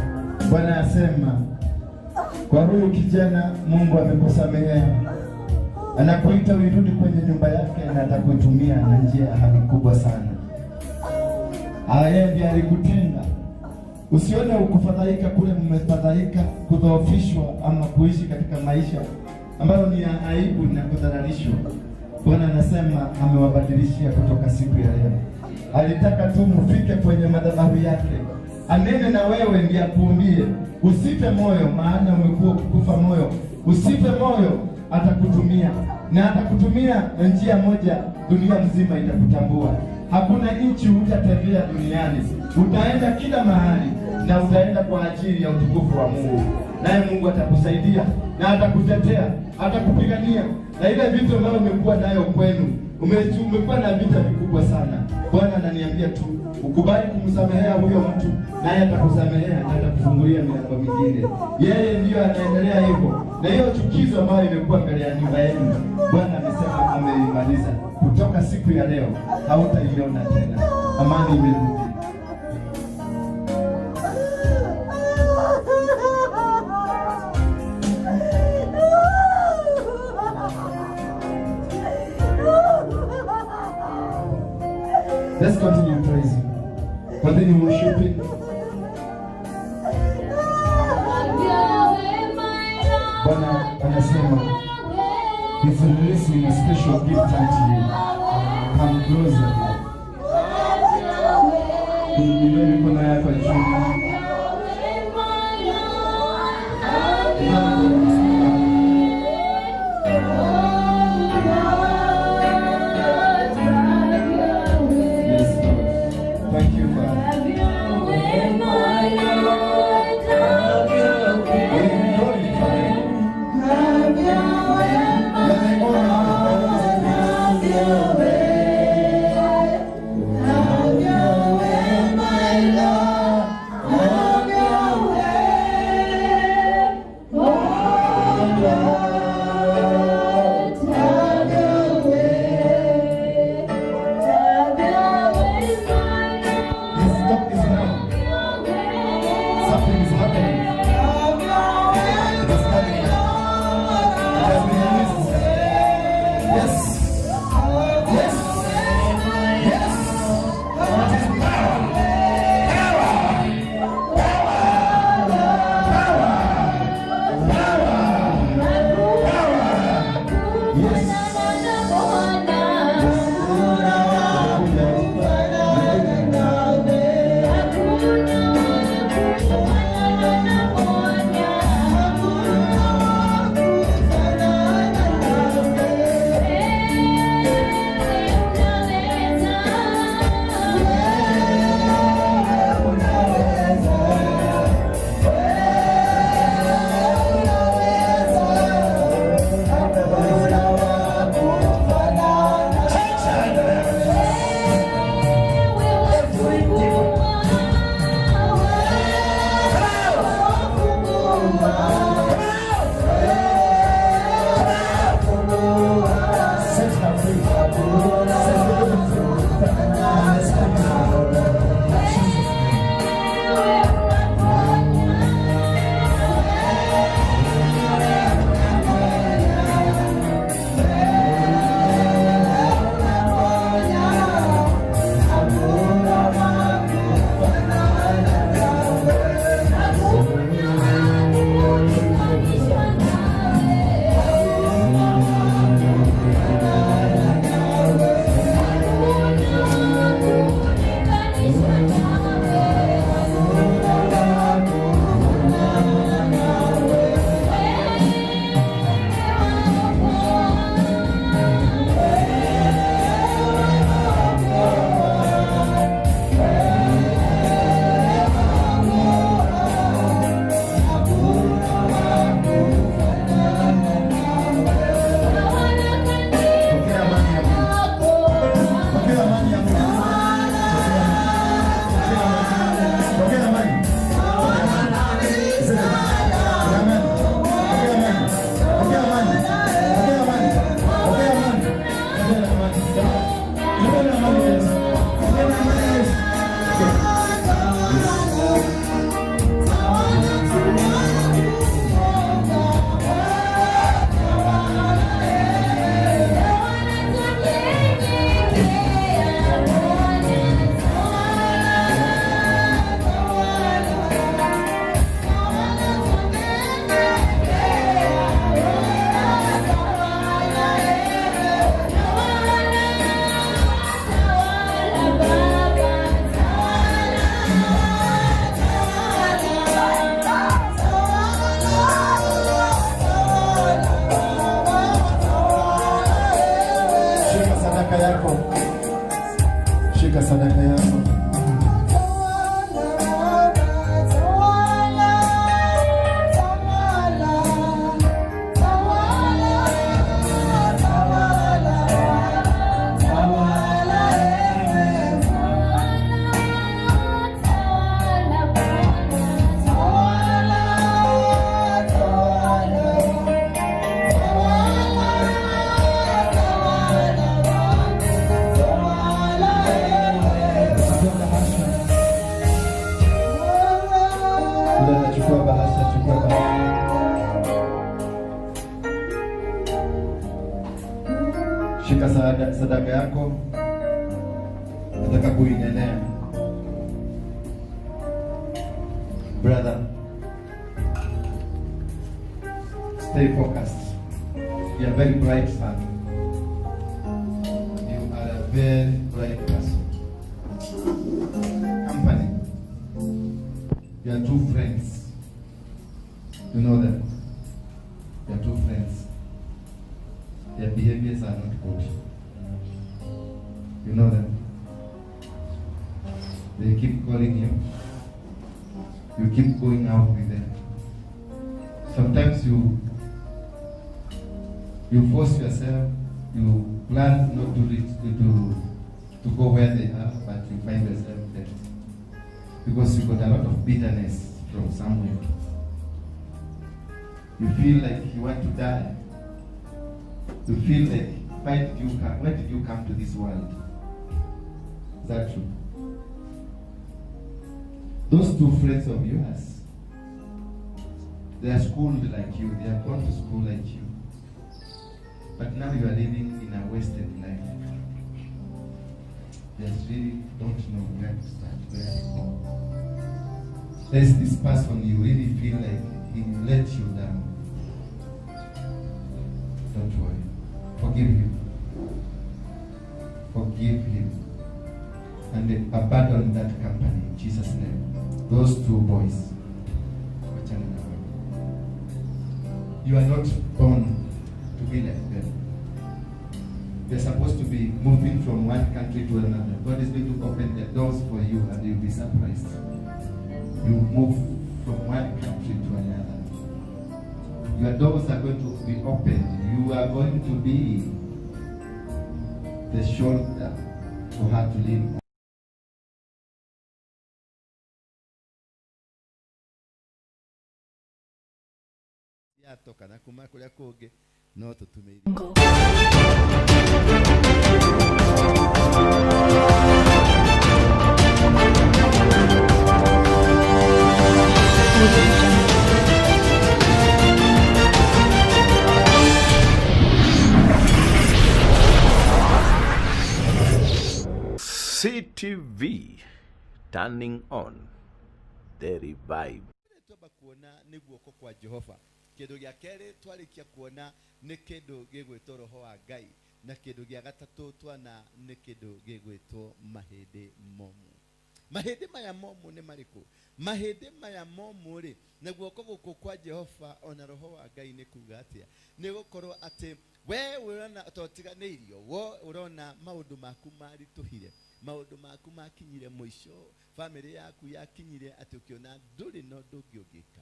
Bwana asema kwa huyu kijana Mungu amekusamehea, anakuita uirudi kwenye nyumba yake na atakutumia na njia ya hali kubwa sana. Yeye ndiye alikutenga. Usione ukufadhaika kule mmefadhaika, kudhoofishwa ama kuishi katika maisha ambayo ni ya aibu na kudhararishwa. Bwana anasema amewabadilishia kutoka siku ya leo. Alitaka tu mfike kwenye madhabahu yake, anene na wewe ndiye akuumbie. Usife moyo, maana umekuwa kukufa moyo. Usife moyo, atakutumia na atakutumia na njia moja, dunia mzima itakutambua. Hakuna nchi hutatembea duniani, utaenda kila mahali na utaenda kwa ajili ya utukufu wa Mungu, naye Mungu atakusaidia na atakutetea, atakupigania na ile vitu ambayo umekuwa nayo kwenu. Umekuwa na vita vikubwa sana. Bwana ananiambia tu ukubali kumsamehea huyo mtu, naye atakusamehea na atakufungulia milango mingine. Yeye ndiyo anaendelea hivyo, na hiyo chukizo ambayo imekuwa mbele ya nyumba yenu, Bwana amesema ameimaliza. Kutoka siku ya leo hautaiona tena. Amani imerudi. Let's continue praising. Continue worshiping. Bwana anasema He's releasing a special gift unto you. Come closer. Inua mikono yako juu. Yes, Lord. Thank you, Father. We glorify you. You are the owner of all things. Shika sadaka yako. Chukua bahasha. Yule anachukua bahasha, chukua bahasha. Shika sadaka yako. Nataka kuinenea. Brother, stay focused. You are very bright son. You are a very bright person. Company. You are two friends. You know them. You are two friends. Their behaviors are not good. You know them. They keep calling you. You keep going out with them. Sometimes you force yourself. You plan not to reach to go where they are, but you find yourself there because you got a lot of bitterness from somewhere. You feel like you want to die. You feel like, why did you come to this world? Is that true? Those two friends of yours, they are schooled like you, they have gone to school like you. But now you are living in a wasted life. They really don't know where to start, where to go. There's this person you really feel like he let you down. Don't worry. Forgive him. Forgive him. And abandon that company in Jesus' name. Those two boys. You are not born to be like them. They're supposed to be moving from one country to another. God is going to open the doors for you and you'll be surprised. You move from one country to another. Your doors are going to be opened. You are going to be the shoulder for her to lean on. Yatoka na kuma kuria kungi no tutumeire. CTV, turning on the revive. Twamba kuona nĩ guoko kwa Jehova. Kĩndũ gĩa kerĩ twarĩkia kuona nĩ kĩndũ gĩgwĩtwo roho wa Ngai, na kĩndũ gĩa gatatũ twana nĩ kĩndũ gĩgwĩtwo mahĩndĩ momũ. Mahĩndĩ maya momũ nĩ marĩkũ? Mahĩndĩ maya momũ rĩ, na guoko gũkũ kwa Jehova ona roho wa Ngai nĩ kuga atĩa? Nĩ gũkorwo atĩ we ũrona totiganĩirio, we ũrona maũndũ maku maritũhire, maũndũ maku makinyire mũico, family yaku yakinyire atĩ ũkĩona ndũrĩ na ũndũ ũngĩ ũngĩka.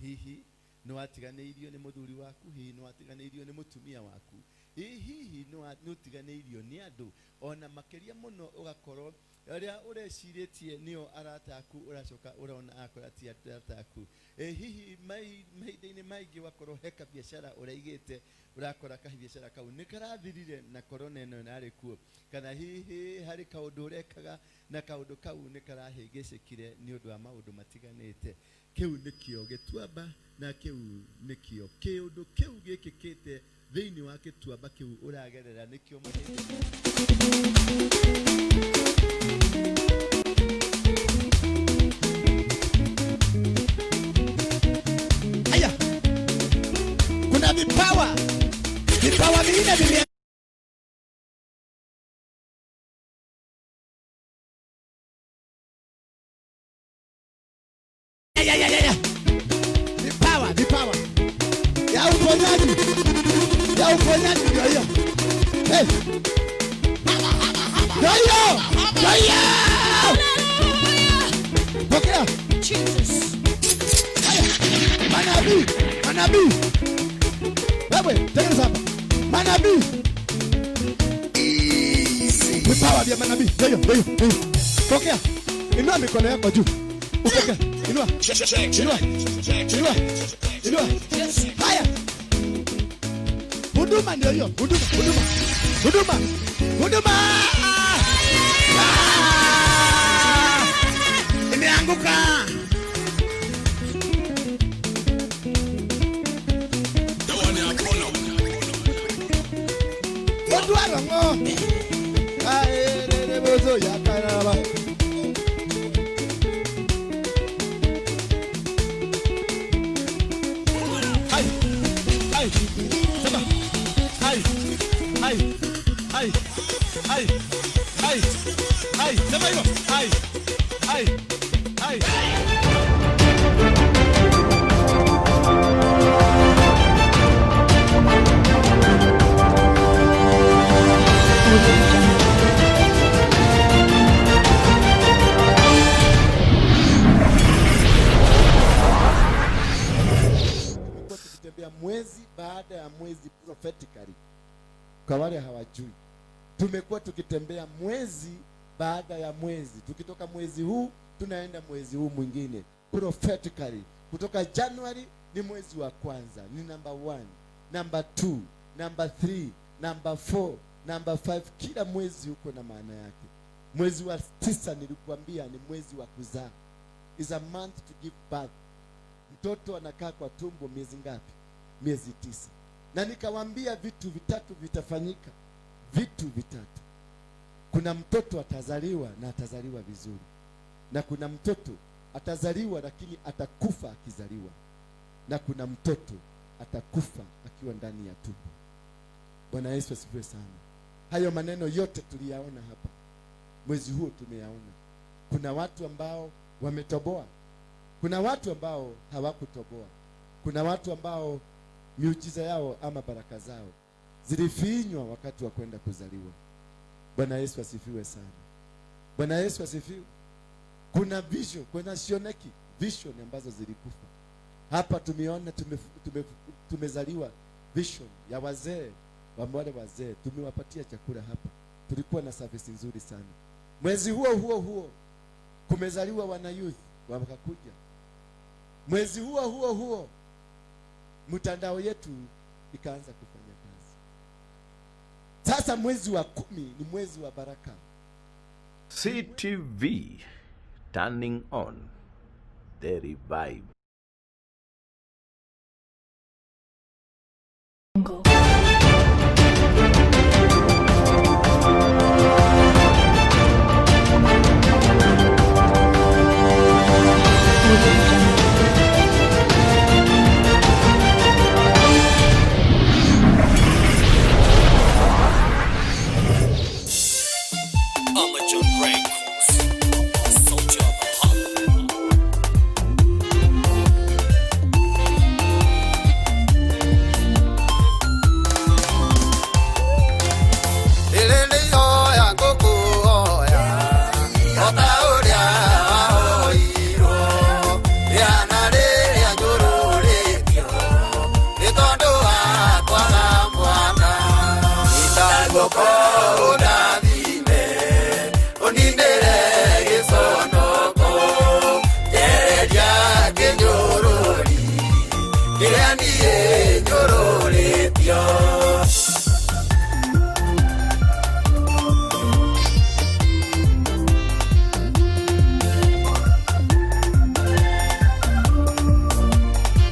Hihi nĩ watiganĩirio nĩ mũthuri waku, hihi nĩ watiganĩirio nĩ mũtumia waku, hihi nĩ ũtiganĩirio nĩ andũ, ona makĩria mũno ũgakorwo arĩa ũrecirĩtie nĩo arata aku ũracoka ũrona akora ti arata aku. Hihi mahinda-inĩ maingĩ wakorwo he kabiacara ũraigĩte, ũrakora kabiacara kau nĩ karathirire na korona ĩno ĩrarĩ kuo, kana hihi harĩ kaũndũ ũrekaga na kaũndũ kau nĩ karahĩngĩcĩkire nĩ ũndũ wa maũndũ matiganĩte. Kĩu nĩkĩo gĩtuamba na kĩu nĩkĩo kĩũndũ kĩu gĩkĩkĩte thĩinĩ wa gĩtuamba kĩu ũragerera nĩkĩo mahĩndĩ. Aya, kuna vipawa vingine vime ya. Vipawa ya uponyaji ndio hiyo. Hey. Ndio hiyo. Haya! Pokea. Jesus. Haya. Manabii, manabii. Wewe, tengeneza hapa. Manabii. Vipawa vya manabii. Ndio, ndio, ndio. Pokea. Inua mikono yako juu. Upokee. Inua. Inua. Inua. Inua. Haya. Huduma ndio hiyo. Huduma, huduma. Huduma. Huduma. Ah! Imeanguka. Odwaro ng'o? Aerere bozo yakaraba. Ai, ai, sema. Ai, ai, ai, ai, ai, ai, sema hivyo. Ai, ai, ai. Audio Jungle. Tumekuwa tukitembea mwezi baada ya mwezi prophetically. Kwa wale hawajui, tumekuwa tukitembea mwezi baada ya mwezi, tukitoka mwezi huu tunaenda mwezi huu mwingine prophetically. Kutoka January ni mwezi wa kwanza, ni number 1, number 2, number 3, number 4, number 5. Kila mwezi uko na maana yake. Mwezi wa 9 nilikuambia ni mwezi wa kuzaa, is a month to give birth. Mtoto anakaa kwa tumbo miezi ngapi? Miezi 9. Na nikawaambia vitu vitatu vitafanyika. Vitu vitatu. Kuna mtoto atazaliwa na atazaliwa vizuri. Na kuna mtoto atazaliwa lakini atakufa akizaliwa. Na kuna mtoto atakufa akiwa ndani ya tumbo. Bwana Yesu asifiwe sana. Hayo maneno yote tuliyaona hapa. Mwezi huo tumeyaona. Kuna watu ambao wametoboa. Kuna watu ambao hawakutoboa. Kuna watu ambao miujiza yao ama baraka zao zilifinywa wakati wa kwenda kuzaliwa. Bwana Yesu asifiwe sana. Bwana Yesu asifiwe. Kuna vision, kuna shioneki, vision ambazo zilikufa. Hapa tumeona tumezaliwa vision ya wazee, wale wazee tumewapatia chakula hapa. Tulikuwa na service nzuri sana. Mwezi huo huo huo kumezaliwa wana youth wakakuja. Mwezi huo huo huo mtandao yetu ikaanza kufanya kazi. Sasa mwezi wa 10 ni mwezi wa baraka. CTV, turning on the revive. Jungle. Audio Jungle. Amateur break.